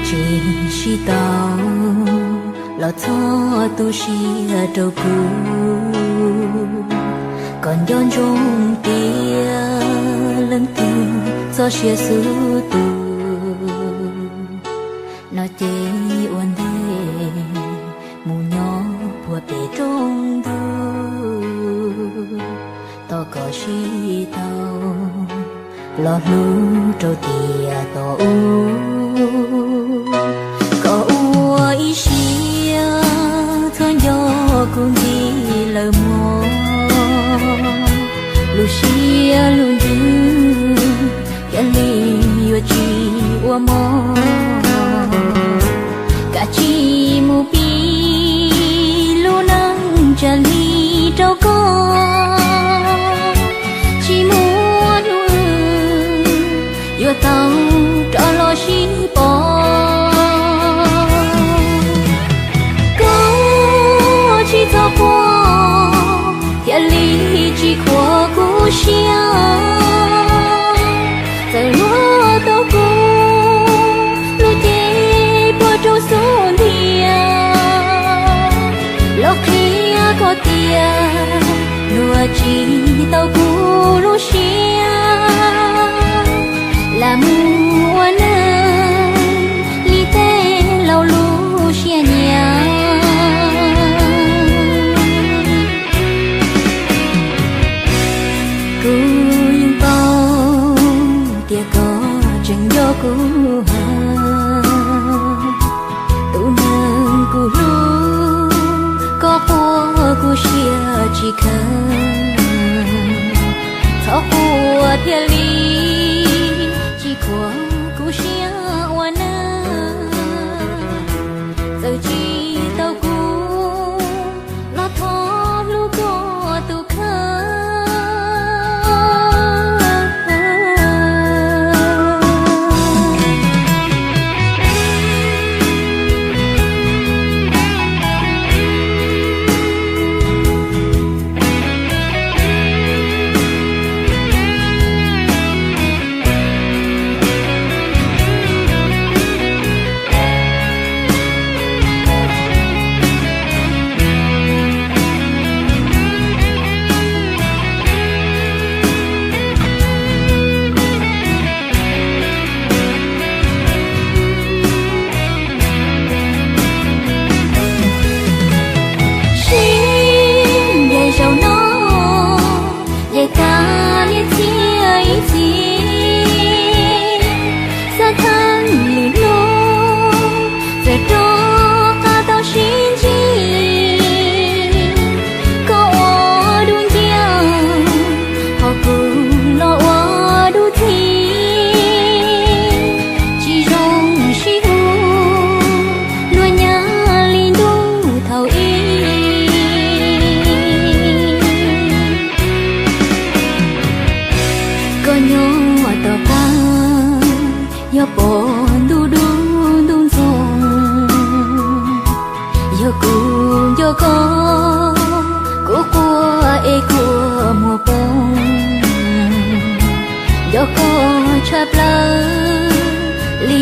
Tsis sib tau los txhob tu siab rau kuv, kom nco ntsoov tias leej twg txoj sia xub tus, no ces ua ntej mus nyob puag pem rooj ntug, thov kom sib tau los hlub rau tiam tos ub, kom ua ib siab txhob nco kuv ntxiv lawm mog. Lub siab lub ntsws thiaj li yuav tsis ua mov, kav tsij mus pib lub neej tsam li rau koj, tsis muaj hnub yuav tau rov los sib pom. Koj tsis txhob quaj thiaj li tsis khuam kuv siab, txawm luag tau kuv lub cev puag rau xub ntiag, los qhia koj tias luag tsis tau kuv lub siab, lam mus ua neej li tej laus lub siab nyiam. Kuv yeej paub tias koj tseem nco kuv heev, tus neeg kuv hlub, koj quaj kuv siab tsis kheev, txhob quaj thiaj li tsis khuam kuv siab ua neej, txawm tsis tau kuv los thov hlub koj tus kheej. Sib ncaim zaum no, ncaim tas niaj txhia ib txhis, xav theej lwm hnub txawm rov qab tau sib ntsib. Koj ua dub nciab, ho kuv los ua dub txhim, tsis zoo sib hlub luag nyob li ntuj thaum ub. Koj nyob tom qab, yog pom ntuj dub ntuj ntxoov, yog kuv nco koj, kuv quaj es kua muag poob, nco koj tshaj plaws li